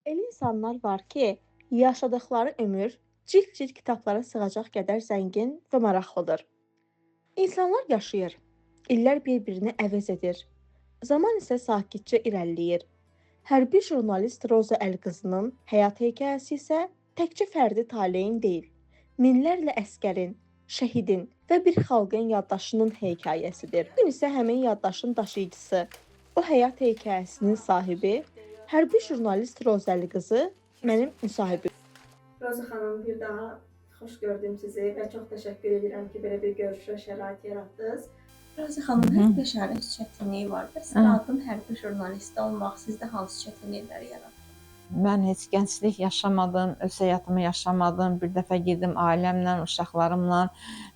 Elə insanlar var ki, yaşadıkları ömür cilt-cilt kitablara sığacaq qədər zəngin və maraqlıdır. İnsanlar yaşayır, illər bir-birini əvəz edir. Zaman isə sakitcə irəliləyir. Hərbi jurnalist Roza Əliqızının həyat hekayəsi isə təkcə fərdi taleyin deyil, minlərlə əsgərin, şəhidin və bir xalqın yaddaşının hekayəsidir. Bu gün isə həmin yaddaşın daşıyıcısı, o həyat hekayəsinin sahibi hərbi jurnalist Roza Əliqızı mənim müsahibim. Roza xanım, bir daha xoş gördüm sizi və çox təşəkkür edirəm ki, belə bir görüşə şərait yaratdınız. Roza xanım, hər bəşərin çətinliyi var. Bəs qadın hərbi jurnalisti olmaq sizdə hansı çətinliklər yaratdı? Mən heç gənclik yaşamadım, öz həyatımı yaşamadım. Bir dəfə gedim ailəmlə, uşaqlarımla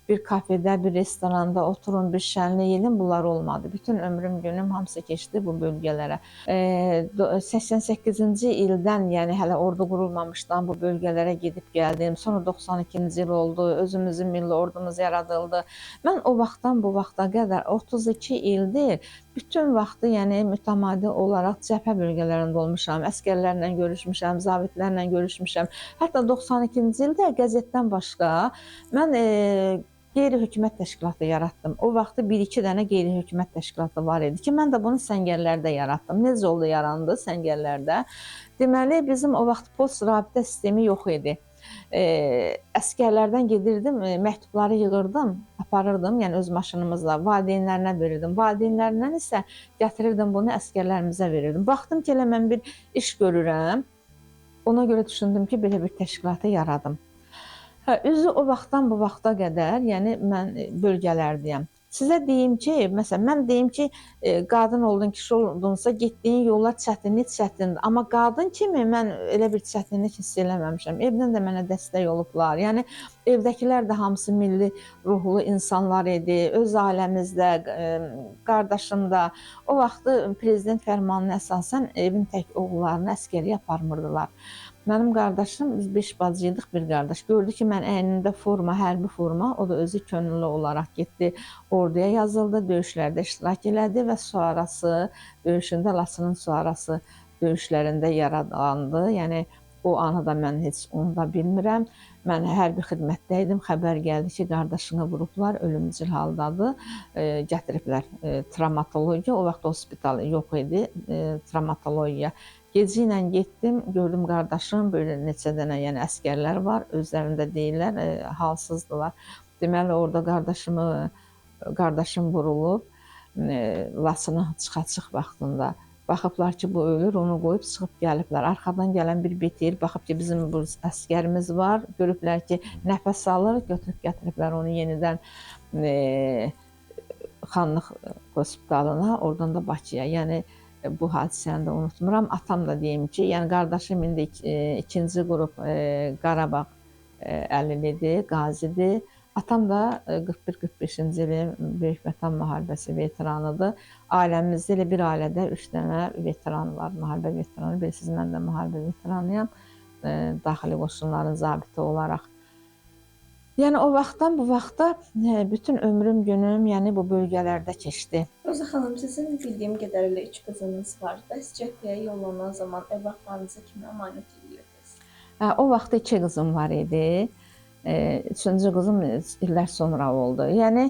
bir kafedə, bir restoranda oturun, bir şənlik edin, bunlar olmadı. Bütün ömrüm, günüm hamısı keçdi bu bölgələrə. 88-ci ildən, yəni hələ ordu qurulmamışdan bu bölgələrə gedib gəldim. Sonra 92-ci il oldu, özümüzün milli ordumuz yaradıldı. Mən o vaxtdan bu vaxta qədər 32 ildir bütün vaxtı, yəni mütəmadi olaraq cəbhə bölgələrində olmuşam, əsgərlərlə görüşmüşəm, zabitlərlə görüşmüşəm. Hətta 92-ci ildə qəzetdən başqa mən qeyri-hökumət təşkilatı yaratdım. O vaxtı bir-iki dənə qeyri-hökumət təşkilatı var idi ki, mən də bunu səngərlərdə yaratdım. Necə oldu yarandı səngərlərdə? Deməli, bizim o vaxt post rabitə sistemi yox idi. Əsgərlərdən gedirdim, məktubları yığırdım, aparırdım, yəni öz maşınımızla valideynlərinə verirdim. Valideynlərindən isə gətirirdim bunu əsgərlərimizə verirdim. Baxdım ki, elə mən bir iş görürəm. Ona görə düşündüm ki, belə bir təşkilatı yaradım. Hə, üzü o vaxtdan bu vaxta qədər, yəni mən bölgələrdəyəm. Sizə deyim ki, məsələn, mən deyim ki, qadın oldun, kişi oldunsa getdiyin yollar çətinlik çətindir. Amma qadın kimi mən elə bir çətinlik hiss eləməmişəm. Evdən də mənə dəstək olublar. Yəni evdəkilər də hamısı milli ruhlu insanlar idi. Öz ailəmizdə, qardaşım da. O vaxtı prezident fərmanına əsasən evin tək oğullarını əsgərliyə aparmırdılar. Mənim qardaşım, biz 5 bacı idik, bir qardaş. Gördü ki, mən əynimdə forma, hərbi forma, o da özü könüllü olaraq getdi, orduya yazıldı, döyüşlərdə iştirak elədi və sonrası döyüşündə, Laçının sonrası döyüşlərində yaralandı. Yəni o anı da mən heç unuda bilmirəm. Mən hərbi xidmətdə idim, xəbər gəldi ki, qardaşını vurublar, ölümcül haldadır. Gətiriblər travmatologiya, o vaxt hospital yox idi, travmatologiya. Gecə ilə getdim, gördüm qardaşım, böyle neçə dənə yəni əsgərlər var, özlərində deyirlər, halsızdılar. Deməli, orada qardaşım vurulub, Laçına çıxa-çıx vaxtında. Baxıblar ki, bu ölür, onu qoyub çıxıb gəliblər. Arxadan gələn bir BTR baxıb ki, bizim bu əsgərimiz var. Görüblər ki, nəfəs alır, götürüb gətiriblər onu yenidən Xanlıq hospitalına, oradan da Bakıya. Yəni bu hadisəni də unutmuram. Atam da deyim ki, yəni qardaşım indi ikinci qrup Qarabağ əlilidir, qazidir. Atam da 41-45-ci ilin Böyük Vətən müharibəsi veteranıdır. Ailəmizdə elə bir ailədə 3 dənə veteran var, müharibə veteranı. Bilirsiniz, mən də müharibə veteranıyam, daxili qoşunların zabiti olaraq. Yəni o vaxtdan bu vaxta bütün ömrüm, günüm, yəni bu bölgələrdə keçdi. Roza xanım, sizin bildiyim qədərilə 3 qızınız var. Bəs cəbhəyə yollanan zaman övladlarınızı kimə əmanət edirdiniz? O vaxtda 2 qızım var idi. Üçüncü qızım illər sonra oldu. Yəni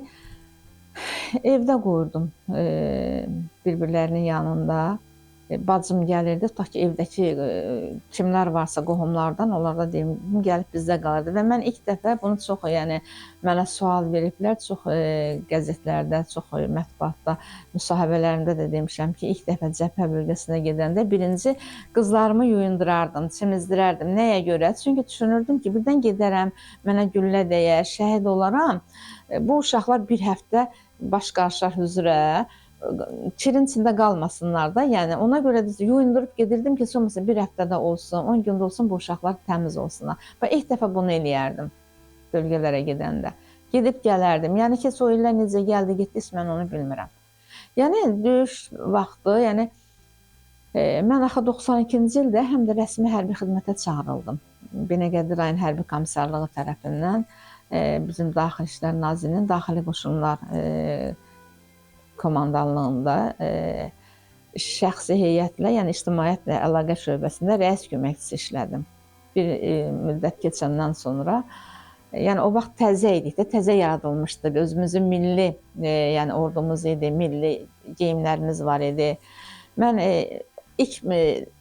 evdə qoyurdum bir-birlərinin yanında. Bacım gəlirdi, tutaq ki, evdəki kimlər varsa qohumlardan, onlar da deyim, gəlib bizdə qalırdı. Və mən ilk dəfə bunu çox, yəni mənə sual veriblər, çox qəzetlərdə, çox mətbuatda, müsahibələrimdə də demişəm ki, ilk dəfə cəbhə bölgəsinə gedəndə birinci qızlarımı yuyundurardım, çimizdirərdim. Nəyə görə? Çünki düşünürdüm ki, birdən gedərəm, mənə güllə dəyər, şəhid olaram. Bu uşaqlar bir həftə baş qarşılar hüzrə, kirin içində qalmasınlar da. Yəni ona görə də yuyundurub gedirdim ki, olmasa bir həftədə olsun, 10 gündə olsun bu uşaqlar təmiz olsunlar. Və ilk dəfə bunu eləyərdim bölgələrə gedəndə. Gedib gələrdim. Yəni ki, o illər necə gəldi, getdi, heç mən onu bilmirəm. Yəni döyüş vaxtı, yəni mən axı 92-ci ildə həm də rəsmi hərbi xidmətə çağırıldım. Binəqədi rayon hərbi komissarlığı tərəfindən bizim Daxili İşlər Nazirliyinin Daxili Qoşunlar komandanlığında Şəxsi heyətlə, yəni ictimaiyyətlə əlaqə şöbəsində rəis köməkçisi işlədim. Bir müddət keçəndən sonra, yəni o vaxt təzə idik də, təzə yaradılmışdı. Özümüzün milli, yəni ordumuz idi, milli geyimlərimiz var idi. Mən ilk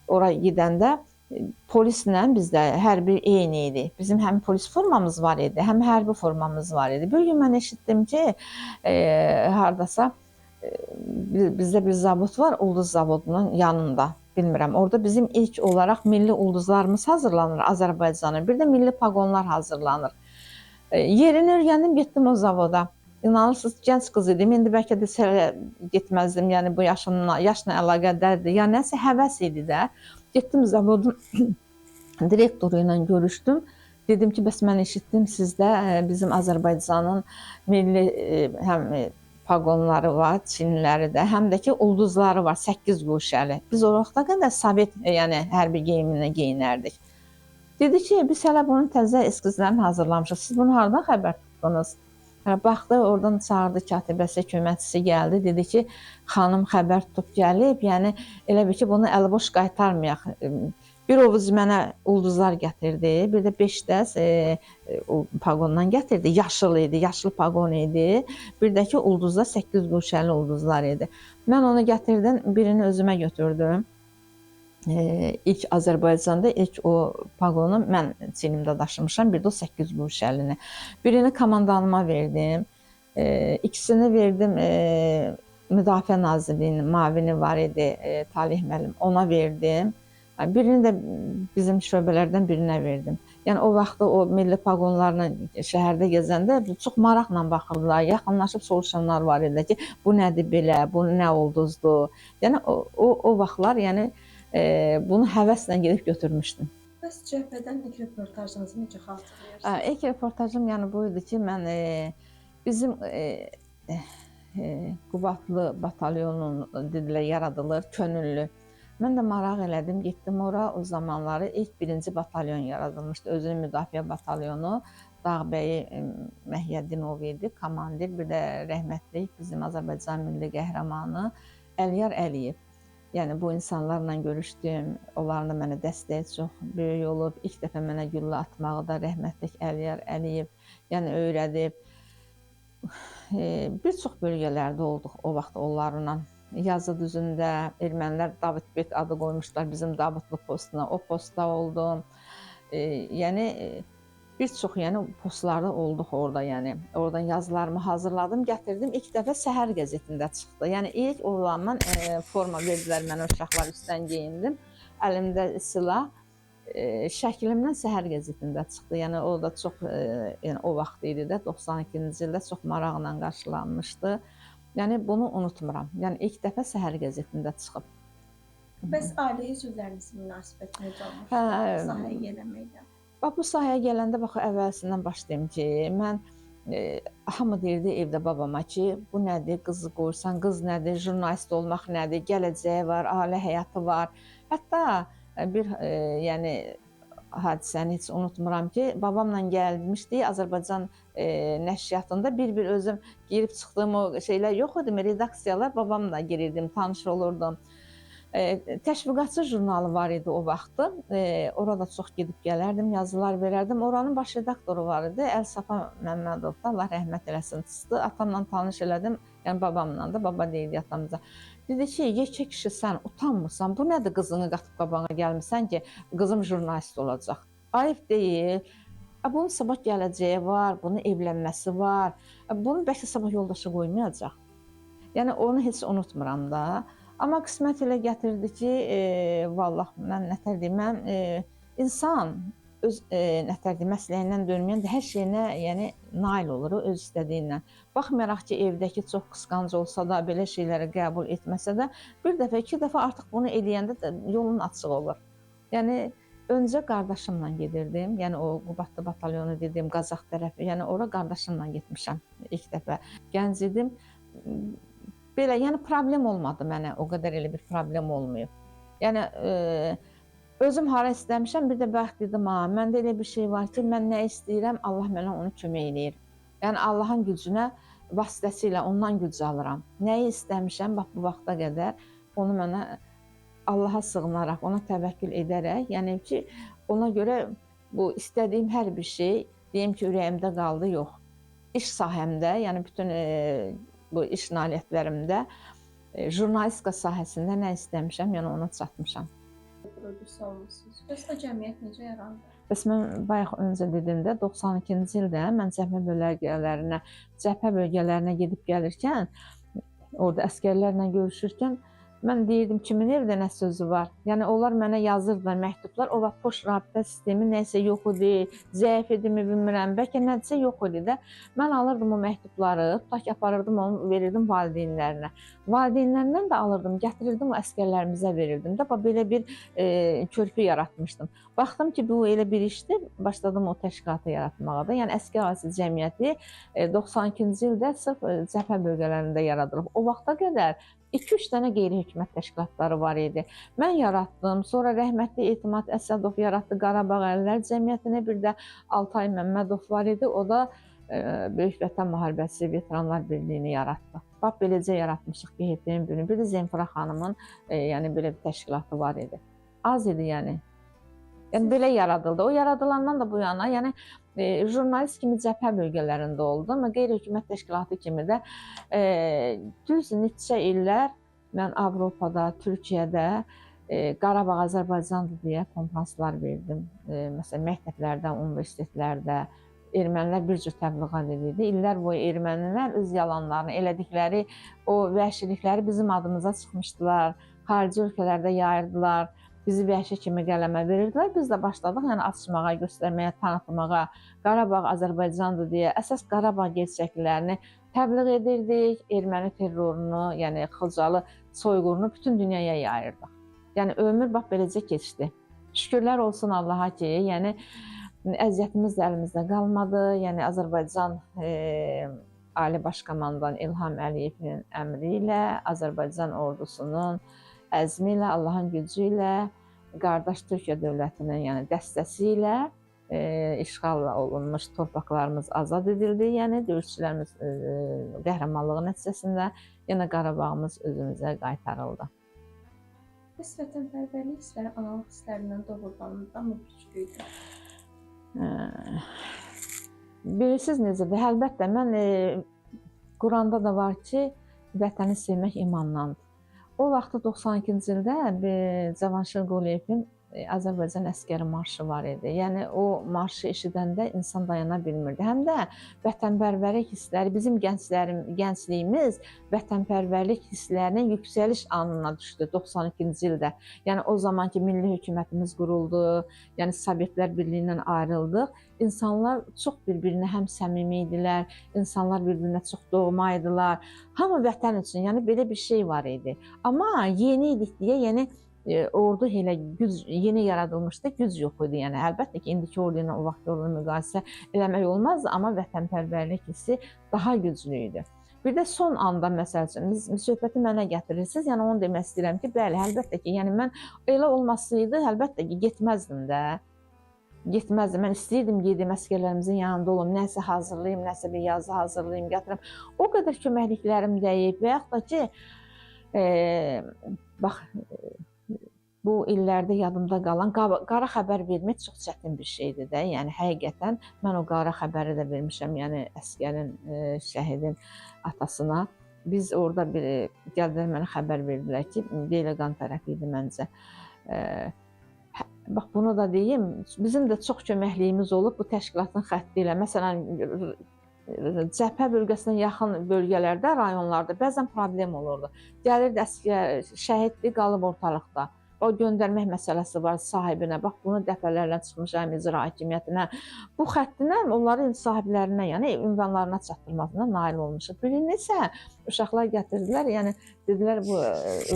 ora gedəndə polislə bizdə hərbi eyni idi. Bizim həm polis formamız var idi, həm hərbi formamız var idi. Bir gün mən eşitdim ki, hardasa bizdə bir zavod var, Ulduz zavodunun yanında. Bilmirəm, orada bizim ilk olaraq milli ulduzlarımız hazırlanır Azərbaycanın, bir də milli paqonlar hazırlanır. Yerini öyrəndim, getdim o zavoda. İnanırsınız, gənc qız idim, indi bəlkə də sərə getməzdim, yəni bu yaşla əlaqədardır, ya nəsə həvəs idi də. Getdim zavodun direktoru ilə görüşdüm. Dedim ki, bəs mən eşitdim sizdə bizim Azərbaycanın milli həm paqonları var, çinliləri də, həm də ki, ulduzları var, 8 guşəli. Biz o vaxta qədər Sovet, yəni hərbi geyiminə geyinərdik. Dedi ki, biz hələ bunun təzə eskizlərini hazırlamışıq, siz bunu hardan xəbər tutdunuz? Baxdı, oradan çağırdı katibəsi, köməkçisi gəldi, dedi ki, xanım xəbər tutub gəlib, yəni elə bil ki, bunu əliboş qaytarmayaq. Bir ovuz mənə ulduzlar gətirdi, bir də 5 dəs paqondan gətirdi, yaşıl idi, yaşıl paqon idi. Bir də ki, ulduzlar 8 guşəli ulduzlar idi. Mən onu gətirdim, birini özümə götürdüm. İlk Azərbaycanda ilk o paqonu mən çiynimdə daşımışam, bir də o 8 guşəlini. Birini komandanıma verdim, ikisini verdim Müdafiə Nazirliyinin mavini var idi, Talih müəllim, ona verdim. Birini də bizim şöbələrdən birinə verdim. Yəni o vaxtda o milli paqonlarla şəhərdə gəzəndə çox maraqla baxırdılar, yaxınlaşıb soruşanlar var idi ki, bu nədir belə, bu nə ulduzdur. Yəni o vaxtlar yəni bunu həvəslə gedib götürmüşdüm. Bəs cəbhədən ilk reportajınızı necə xatırlayırsınız? İlk reportajım yəni bu idi ki, mən bizim Qubadlı batalyonun dedilər yaradılır, könüllü. Mən də maraq elədim, getdim ora. O zamanları ilk 1-ci batalyon yaradılmışdı, özünü müdafiə batalyonu. Dağbəyi Məhyəddinov idi, komandir, bir də rəhmətlik bizim Azərbaycan milli qəhrəmanı Əliyar Əliyev. Yəni bu insanlarla görüşdüm, onların da mənə dəstəyi çox böyük olub. İlk dəfə mənə güllə atmağı da rəhmətlik Əliyar Əliyev yəni öyrədib. Bir çox bölgələrdə olduq o vaxt onlarla. Yazı düzündə ermənilər Davidbek adı qoymuşlar bizim Davudlu postuna, o postda oldum. Yəni bir çox yəni postlarda olduq orada, yəni oradan yazılarımı hazırladım, gətirdim. İlk dəfə Səhər qəzetində çıxdı. Yəni ilk o zaman forma verdilər mənə, uşaqlar üstdən geyindim. Əlimdə silah, şəklimdən Səhər qəzetində çıxdı. Yəni o da çox yəni o vaxt idi də 92-ci ildə çox maraqla qarşılanmışdı. Yəni bunu unutmuram. Yəni ilk dəfə Səhər qəzetində çıxıb. Bəs ailə üzvlərinizin münasibəti necə olmuşdu bu sahəyə gələnməkdə? Bax bu sahəyə gələndə bax əvvəlsindən başlayım ki, mən hamı deyirdi evdə babama ki, bu nədir, qızı qoyursan, qız nədir, jurnalist olmaq nədir, gələcəyi var, ailə həyatı var. Hətta bir yəni hadisəni heç unutmuram ki, babamla gəlmişdik Azərbaycan nəşriyyatında bir-bir özüm girib çıxdığım o şeylər yox idi, redaksiyalar babamla girirdim, tanış olurdum. Təşviqatçı jurnalı var idi o vaxtı, orada çox gedib gələrdim, yazılar verərdim. Oranın baş redaktoru var idi, Əlsafa Məmmədov da, Allah rəhmət eləsin, çıxdı. Atamla tanış elədim, yəni babamla da, baba deyirdi atamıza. Dedi ki, yekə kişi sən utanmırsan, bu nədir qızını qatıb qabağına gəlmirsən ki, qızım jurnalist olacaq. Ayıb deyil, bunun sabah gələcəyi var, bunun evlənməsi var, bunu bəlkə sabah yoldaşı qoymayacaq. Yəni onu heç unutmuram da. Amma qismət elə gətirdi ki, vallah mən nətər deyim, mən insan öz nətər deyim, məsləyindən dönməyən də hər şeyinə yəni nail olur öz istədiyindən. Baxmayaraq ki, evdəki çox qısqanc olsa da, belə şeyləri qəbul etməsə də, bir dəfə, iki dəfə artıq bunu eləyəndə də yolun açıq olur. Yəni öncə qardaşımla gedirdim, yəni o Qubadlı batalyonu dediyim Qazax tərəfi, yəni ora qardaşımla getmişəm ilk dəfə. Gənc idim. Belə, yəni problem olmadı mənə, o qədər elə bir problem olmayıb. Yəni özüm hara istəmişəm, bir də bəxt dedim, ha, məndə elə bir şey var ki, mən nə istəyirəm, Allah mənə onu kömək eləyir. Yəni Allahın gücünə, vasitəsilə ondan güc alıram. Nəyi istəmişəm, bax bu vaxta qədər Onu mənə Allaha sığınaraq, ona təvəkkül edərək, yəni ki, ona görə bu istədiyim hər bir şey, deyim ki, ürəyimdə qaldı, yox. İş sahəmdə, yəni bütün bu iş nailiyyətlərimdə, jurnalistika sahəsində nə istəmişəm, yəni ona çatmışam. Qurucusu olmusunuz. Bəs o cəmiyyət necə yarandı? Bəs mən bayaq öncə dedim də, 92-ci ildə mən cəbhə bölgələrinə gedib gəlirkən, orada əsgərlərlə görüşürkən mən deyirdim, kimin evdə nə sözü var? Yəni onlar mənə yazırdılar məktublar. O vaxt poçt rabitə sistemi nəsə yox idi, zəif idimi bilmirəm, bəlkə nədirsə yox idi də. Mən alırdım o məktubları, tutaq ki, aparırdım, onu verirdim valideynlərinə. Valideynlərindən də alırdım, gətirirdim o əsgərlərimizə verirdim də. Bax, belə bir körpü yaratmışdım. Baxdım ki, bu elə bir işdir, başladım o təşkilatı yaratmağa da. Yəni Əsgər Ailəsi Cəmiyyəti 92-ci ildə sırf cəbhə bölgələrində yaradılıb. O vaxta qədər 2-3 dənə qeyri-hökumət təşkilatları var idi. Mən yaratdım, sonra rəhmətli Etimad Əsədov yaratdı Qarabağ Əllər Cəmiyyətini, bir də Altay Məmmədov var idi, o da Böyük Vətən Müharibəsi Veteranlar Birliyini yaratdı. Bax, beləcə yaratmışıq QHT-nin birini. Bir də Zemfira xanımın yəni belə bir təşkilatı var idi. Az idi yəni. Yəni belə yaradıldı. O yaradılandan da bu yana, yəni jurnalist kimi cəbhə bölgələrində oldum və qeyri-hökumət təşkilatı kimi də düz neçə illər mən Avropada, Türkiyədə Qarabağ Azərbaycandır deyə konfranslar verdim. Məsələn, məktəblərdə, universitetlərdə ermənilər bir cür təbliğat edirdi. İllər boyu ermənilər öz yalanlarını, elədikləri o vəhşilikləri bizim adımıza çıxmışdılar, xarici ölkələrdə yayırdılar. Bizi vəhşi kimi qələmə verirdilər. Biz də başladıq, yəni açmağa, göstərməyə, tanıtmağa, Qarabağ Azərbaycandır deyə əsas Qarabağ gerçəklərini təbliğ edirdik. Erməni terrorunu, yəni Xocalı soyqurunu bütün dünyaya yayırdıq. Yəni ömür bax beləcə keçdi. Şükürlər olsun Allaha ki, yəni əziyyətimiz də əlimizdə qalmadı. Yəni Azərbaycan Ali Baş Komandan İlham Əliyevin əmri ilə, Azərbaycan ordusunun əzmi ilə, Allahın gücü ilə, qardaş Türkiyə dövlətinin yəni dəstəsi ilə işğal olunmuş torpaqlarımız azad edildi. Yəni döyüşçülərimiz qəhrəmanlığı nəticəsində yenə Qarabağımız özümüzə qaytarıldı. Bəs vətənpərvərlik hissləri analıq hisslərindən doğrudan da mı güclü idi? Bilirsiniz necədir? Əlbəttə, mən Quranda da var ki, vətəni sevmək imandandır. O vaxtı 92-ci ildə Cavanşir Quliyevin Azərbaycan Əsgəri marşı var idi. Yəni o marşı eşidəndə insan dayana bilmirdi. Həm də vətənpərvərlik hissləri, bizim gəncliyimiz vətənpərvərlik hisslərinin yüksəliş anına düşdü 92-ci ildə. Yəni o zamanki milli hökumətimiz quruldu, yəni Sovetlər Birliyindən ayrıldıq. İnsanlar çox bir-birinə həm səmimi idilər, insanlar bir-birinə çox doğma idilər. Hamı vətən üçün, yəni belə bir şey var idi. Amma yeni idik deyə, yəni ordu elə güc, yeni yaradılmışdı, güc yox idi. Yəni əlbəttə ki, indiki ordu ilə o vaxt ordunu müqayisə eləmək olmazdı, amma vətənpərvərlik hissi daha güclü idi. Bir də son anda məsəl üçün söhbəti mənə gətirirsiniz, yəni onu demək istəyirəm ki, bəli, əlbəttə ki, yəni mən elə olmasaydı, əlbəttə ki, getməzdim də. Getməzdim. Mən istəyirdim gedim, əsgərlərimizin yanında olum, nəsə hazırlayım, nəsə bir yazı hazırlayım, gətirim. O qədər köməkliklərim dəyib və yaxud da ki, bax, bu illərdə yadımda qalan qara xəbər vermək çox çətin bir şeydir də. Yəni həqiqətən mən o qara xəbəri də vermişəm, yəni əsgərin, şəhidin atasına. Biz orada bir gəldilər, mənə xəbər verdilər ki, Beyləqan tərəfi idi məncə. Bax bunu da deyim, bizim də çox köməkliyimiz olub bu təşkilatın xətti ilə. Məsələn, cəbhə bölgəsinə yaxın bölgələrdə, rayonlarda bəzən problem olurdu. Gəlirdi əsgər, şəhiddir, qalıb ortalıqda. O göndərmək məsələsi var sahibinə. Bax, bunu dəfələrlə çıxmışam icra hakimiyyətinə. Bu xəttinə onların sahiblərinə, yəni ünvanlarına çatdırmasına nail olmuşuq. Birini isə uşaqlar gətirdilər, yəni dedilər bu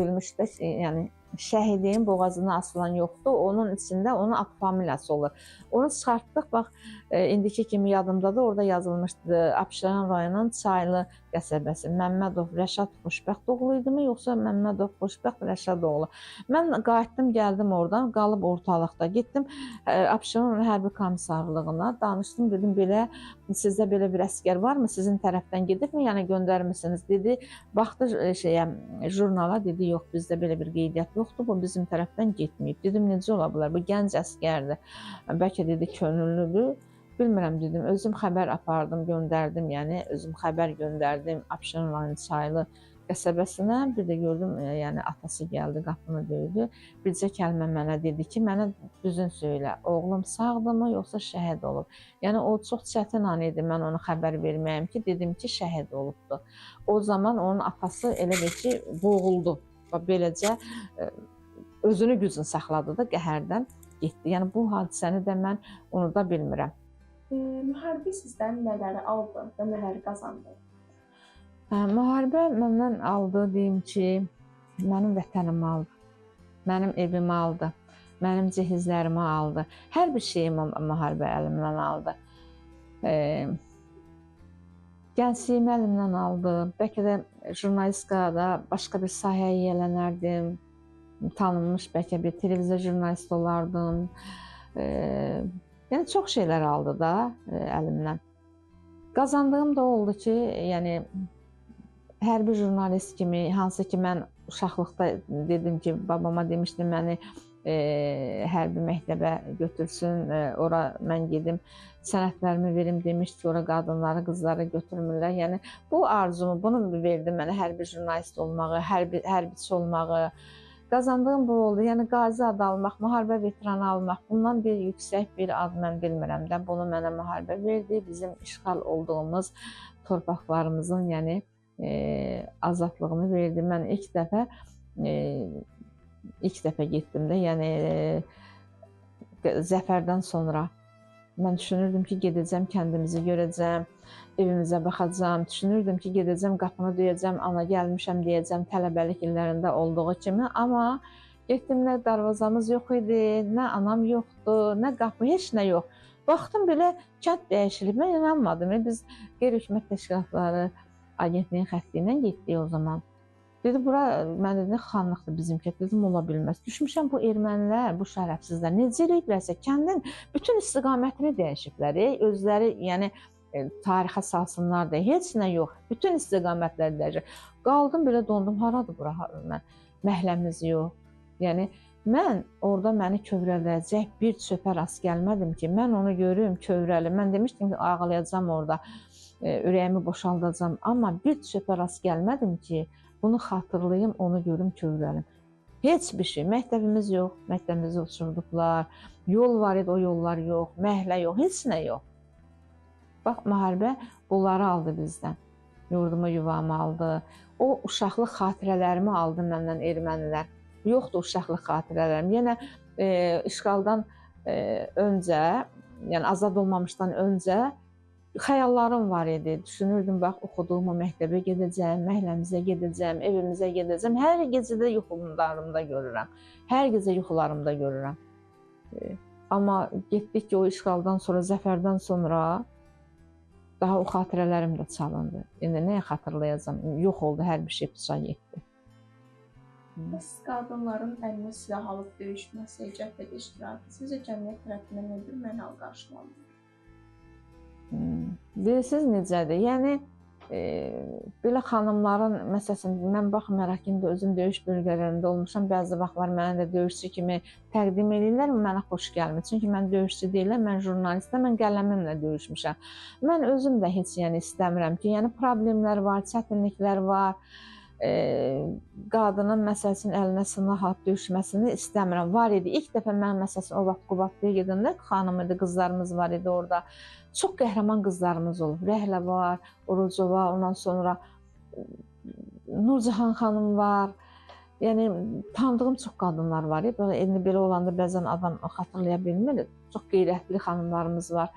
ölmüş də, yəni şəhidin boğazına asılan yoxdur, onun içində onun ad familiyası olur. Onu çıxartdıq, bax, indiki kimi yadımdadır, orada yazılmışdı Abşeron rayonunun Çaylı qəsəbəsi. Məmmədov Rəşad Xoşbəxt oğlu idimi, yoxsa Məmmədov Xoşbəxt Rəşad oğlu? Mən qayıtdım, gəldim oradan, qalıb ortalıqda. Getdim Abşeron hərbi komissarlığına, danışdım, dedim belə, sizdə belə bir əskər varmı? Sizin tərəfdən gedibmi? Yəni göndərmisiniz? Dedi, baxdı şeyə, jurnala, dedi, yox, bizdə belə bir qeydiyyat yoxdur, bu bizim tərəfdən getməyib. Dedim, necə ola bilər? Bu gənc əskərdir. Bəlkə dedi, könüllüdür. Bilmirəm dedim, özüm xəbər apardım, göndərdim, yəni özüm xəbər göndərdim Abşeron rayonu Çaylı qəsəbəsinə. Bir də gördüm, yəni atası gəldi, qapını döydü. Bircə kəlmə mənə dedi ki, mənə düzün söylə, oğlum sağdırmı, yoxsa şəhid olub? Yəni o çox çətin an idi, mən onu xəbər verməyim ki, dedim ki, şəhid olubdu. O zaman onun atası elə bil ki, boğuldu. Beləcə özünü gücünü saxladı da, qəhərdən getdi. Yəni bu hadisəni də mən unuda bilmirəm. Müharibə sizdən nələri aldı və nələri qazandı? Müharibə məndən aldı, deyim ki, mənim vətənimi aldı, mənim evimi aldı, mənim cihizlərimi aldı. Hər bir şeyimi müharibə əlimdən aldı. Gəncliyimi əlimdən aldı. Bəlkə də jurnalistikada başqa bir sahəyə yiyələnərdim, tanınmış bəlkə bir televiziya jurnalisti olardım. Yəni çox şeylər aldı da əlimdən. Qazandığım da oldu ki, yəni hərbi jurnalist kimi, hansı ki mən uşaqlıqda dedim ki, babama demişdim məni hərbi məktəbə götürsün, ora mən gedim, sənədlərimi verim demişdi ki, ora qadınları, qızları götürmürlər. Yəni bu arzumu, bunu verdi mənə hərbi jurnalist olmağı, hərbiçi olmağı. Qazandığım bu oldu. Yəni qazi adı almaq, müharibə veteranı almaq, bundan bir yüksək bir ad mən bilmirəm də. Bunu mənə müharibə verdi. Bizim işğal olduğumuz torpaqlarımızın, yəni azadlığını verdi. Mən ilk dəfə getdim də, yəni zəfərdən sonra mən düşünürdüm ki, gedəcəm, kəndimizi görəcəm, evimizə baxacam. Düşünürdüm ki, gedəcəm, qapını döyəcəm, ana gəlmişəm deyəcəm, tələbəlik illərində olduğu kimi. Amma getdim, nə darvazamız yox idi, nə anam yoxdur, nə qapı, heç nə yox. Baxdım belə, kənd dəyişilib, mən inanmadım. Biz qeyri-hökumət təşkilatları agentliyin xətti ilə getdik o zaman. Dedi, bura, mən dedim, xanlıqdır bizim kənd. Dedim, ola bilməz. Düşmüşəm bu ermənilər, bu şərəfsizlər necə eləyiblərsə, kəndin bütün istiqamətini dəyişiblər. Özləri, yəni tarixə salsınlar deyə, heç nə yox. Bütün istiqamətləri dəyişib. Qaldım belə dondum, haradır bura? Mən, məhləmiz yox. Yəni, mən orada məni kövrələcək bir çöpə rast gəlmədim ki, mən onu görüm, kövrəlim. Mən demişdim ki, ağlayacam orada, ürəyimi boşaldacam. Amma bir çöpə rast gəlmədim ki, bunu xatırlayım, onu görüm, kövrəlim. Heç bir şey. Məktəbimiz yox, məktəbimizi uçurduqlar. Yol var idi, o yollar yox, məhlə yox, heç nə yox. Bax, müharibə bunları aldı bizdən. Yurdumu, yuvamı aldı. O uşaqlıq xatirələrimi aldı məndən ermənilər. Yoxdur uşaqlıq xatirələrim. Yenə işğaldan öncə, yəni azad olmamışdan öncə xəyallarım var idi. Düşünürdüm, bax, oxuduğum o məktəbə gedəcəm, məhləmizə gedəcəm, evimizə gedəcəm. Hər gecə də yuxularımda görürəm. Hər gecə yuxularımda görürəm. Amma getdik ki, o işğaldan sonra, zəfərdən sonra daha o xatirələrim də çalındı. İndi nəyə xatırlayacam? Yox oldu, hər bir şey puça getdi. Bəs qadınların əlinə silah alıb döyüşməsi, cəbhədə iştirakı sizcə cəmiyyət tərəfindən nə bir mənalı qarşılanır? Bilirsiniz necədir? Yəni, belə xanımların, məsələn, mən baxmayaraq ki, indi özüm döyüş bölgələrində olmuşam, bəzi vaxtlar mənə də döyüşçü kimi təqdim edirlər, mənə xoş gəlmir. Çünki mən döyüşçü deyiləm, mən jurnalistəm, mən qələmimlə döyüşmüşəm. Mən özüm də heç yəni istəmirəm ki, yəni problemlər var, çətinliklər var. Qadının məsəl üçün əlinə silah alıb döyüşməsini istəmirəm. Var idi. İlk dəfə mən məsəl üçün o vaxt Qubadlıya gedəndə xanım idi, qızlarımız var idi orada. Çox qəhrəman qızlarımız olub. Rəhlə var, Orucova, ondan sonra Nurcahan xanım var. Yəni tanıdığım çox qadınlar var. Belə, indi belə olanda bəzən adam xatırlaya bilmir. Çox qeyrətli xanımlarımız var.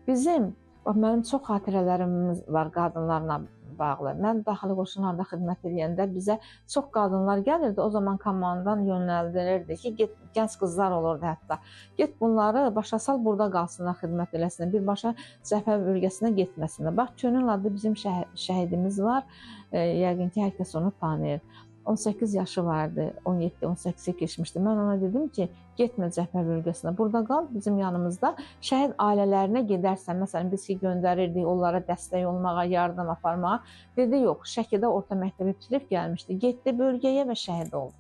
Bizim, bax, mənim çox xatirələrimiz var qadınlarla bağlı. Mən daxili qoşunlarda xidmət edəndə bizə çox qadınlar gəlirdi. O zaman komandan yönləndirirdi ki, get, gənc qızlar olurdu hətta. Get bunları başa sal, burada qalsınlar, xidmət eləsinlər. Birbaşa cəbhə bölgəsinə getməsinlər. Bax, Könül adlı bizim şəhidimiz var. Yəqin ki, hər kəs onu tanıyır. 18 yaşı vardı, 17-18-ə keçmişdi. Mən ona dedim ki, getmə cəbhə bölgəsinə, burada qal bizim yanımızda. Şəhid ailələrinə gedərsən, məsələn, biz ki göndərirdik onlara dəstək olmağa, yardım aparmağa. Dedi, yox, Şəkidə orta məktəbi bitirib gəlmişdi. Getdi bölgəyə və şəhid oldu.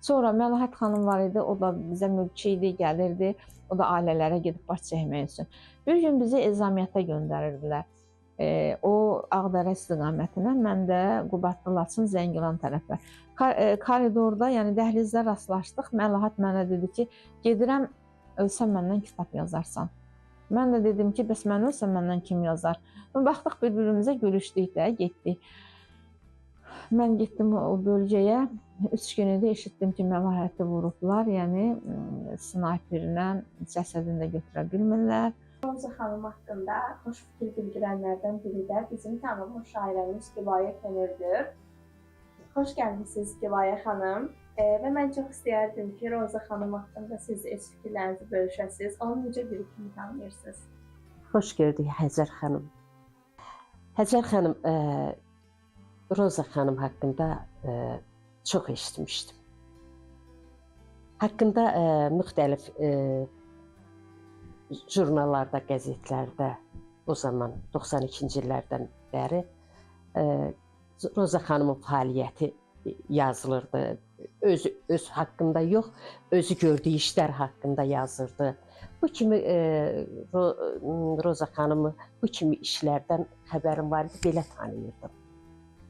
Sonra Məlahət xanım var idi, o da bizə mülki idi, gəlirdi. O da ailələrə gedib baş çəkmək üçün. Bir gün bizi ezamiyyətə göndərirdilər. O Ağdərə istiqamətinə, mən də Qubadlı Laçın Zəngilan tərəfə. Koridorda, yəni dəhlizdə rastlaşdıq. Məlahət mənə dedi ki, gedirəm, ölsəm məndən kitab yazarsan. Mən də dedim ki, bəs mən ölsəm məndən kim yazar? Baxdıq bir-birimizə, gülüşdük də, getdik. Mən getdim o bölgəyə. 3 gün idi, eşitdim ki, Məlahəti vurublar, yəni snayperlə cəsədini də götürə bilmirlər. Roza xanım haqqında xoş fikir bildirənlərdən biri də bizim tanınmış şairəmiz Gülayə Könüldür. Xoş gəlmisiniz Gülayə xanım. Və mən çox istəyərdim ki, Roza xanım haqqında siz öz fikirlərinizi bölüşəsiniz. Onu necə biri kimi tanıyırsınız? Xoş gördük Həcər xanım. Həcər xanım, Roza xanım haqqında çox eşitmişdim. Haqqında müxtəlif jurnallarda, qəzetlərdə o zaman 92-ci illərdən bəri Roza xanımın fəaliyyəti yazılırdı. Öz haqqında yox, özü gördüyü işlər haqqında yazırdı. Bu kimi Roza xanımı bu kimi işlərdən xəbərim var idi, belə tanıyırdım.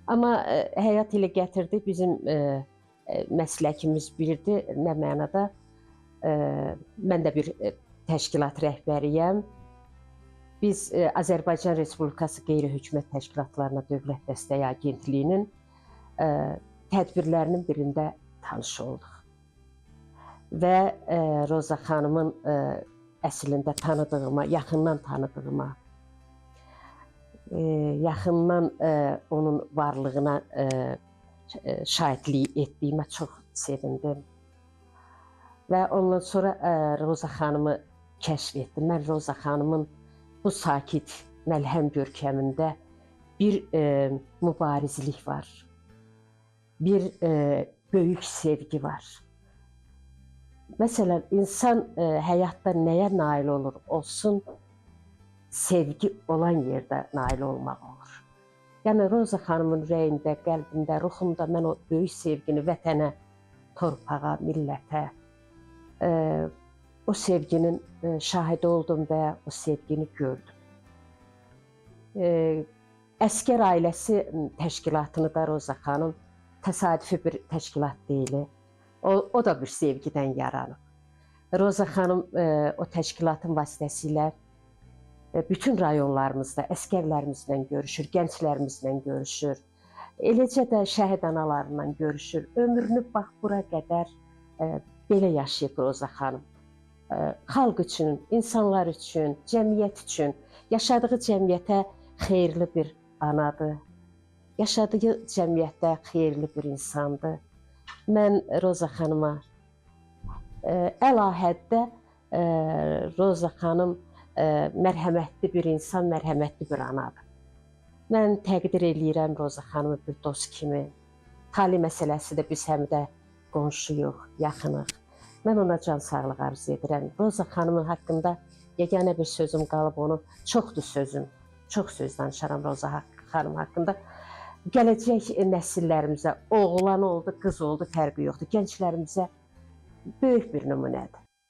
Amma həyat ilə gətirdi, bizim məsləkimiz birdir. Nə mənada? Mən də bir təşkilat rəhbəriyəm. Biz Azərbaycan Respublikası Qeyri-Hökumət Təşkilatlarına Dövlət Dəstəyi Agentliyinin tədbirlərinin birində tanış olduq. Və Roza xanımın əslində tanıdığıma, yaxından tanıdığıma, yaxından onun varlığına şahidlik etdiyimə çox sevindim. Və ondan sonra Roza xanımı kəşf etdim. Mən Roza xanımın bu sakit, məlhəm görkəmində bir mübarizlik var, bir böyük sevgi var. Məsələn, insan həyatda nəyə nail olur olsun, sevgi olan yerdə nail olmaq olur. Yəni, Roza xanımın ürəyində, qəlbində, ruhunda mən o böyük sevgini vətənə, torpağa, millətə, o sevginin şahidi oldum və o sevgini gördüm. Əskər ailəsi təşkilatını da Roza xanım təsadüfi bir təşkilat deyil. O da bir sevgidən yaranıb. Roza xanım o təşkilatın vasitəsilə bütün rayonlarımızda əskərlərimizlə görüşür, gənclərimizlə görüşür. Eləcə də şəhid analarıyla görüşür. Ömrünü bax bura qədər belə yaşayıb Roza xanım. Xalq üçün, insanlar üçün, cəmiyyət üçün, yaşadığı cəmiyyətə xeyirli bir anadır. Yaşadığı cəmiyyətdə xeyirli bir insandır. Mən Roza xanıma əla həddə Roza xanım mərhəmətli bir insan, mərhəmətli bir anadır. Mən təqdir eləyirəm Roza xanımı bir dost kimi. Tali məsələsi də biz həm də qonşuyuq, yaxınıq. Mən ona can sağlığı arzu edirəm. Roza xanımın haqqında yeganə bir sözüm qalıb onu. Çoxdur sözüm. Çox söz danışaram Roza xanım haqqında. Gələcək nəsillərimizə, oğlan oldu, qız oldu, fərqi yoxdur. Gənclərimizə böyük bir nümunədir.